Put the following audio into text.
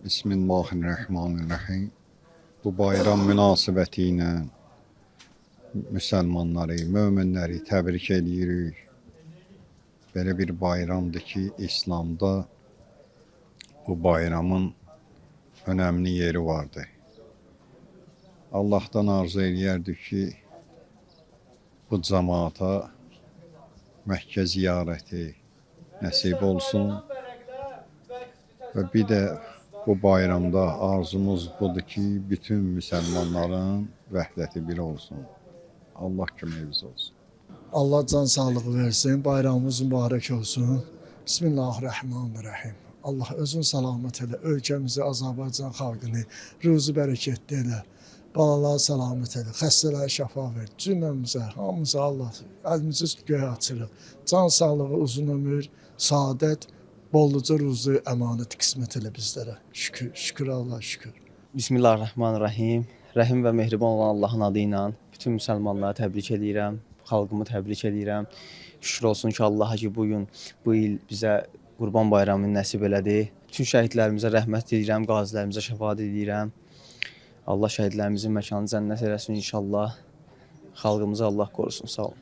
Bismillahirrahmanirrahim. Bu bayram münasibəti ilə müsəlmanları, möminləri təbrik edirik. Belə bir bayramdır ki, İslamda bu bayramın önəmli yeri vardır. Allahdan arzu eləyərdik ki, bu cəmaata Məkkə ziyarəti nəsib olsun və bir də bu bayramda arzumuz budur ki, bütün müsəlmanların vəhdəti bir olsun. Allah köməyimiz olsun. Allah can sağlığı versin, bayramımız mübarək olsun. Bismillahirrahmanirrahim. Allah özün salamat elə, ölkəmizi, Azərbaycan xalqını ruzu bərəkətli elə. Balaları salamat elə, xəstələrə şəfa ver. Cümləmizə, hamımıza Allah əlimizi göyə açırıq. Can sağlığı, uzun ömür, saadət, bolluca ruzu əmanət qismət elə bizlərə. Şükür, şükür Allah, şükür. Bismillahirrahmanirrahim. Rəhim və mehriban olan Allahın adı ilə bütün müsəlmanları təbrik eləyirəm, xalqımı təbrik eləyirəm. Şükür olsun ki, Allaha ki, bu gün bu il bizə Qurban Bayramını nəsib elədi. Bütün şəhidlərimizə rəhmət diləyirəm, qazilərimizə şəfaət diləyirəm. Allah şəhidlərimizin məkanını cənnət eləsin inşallah. Xalqımızı Allah qorusun. Sağ olun.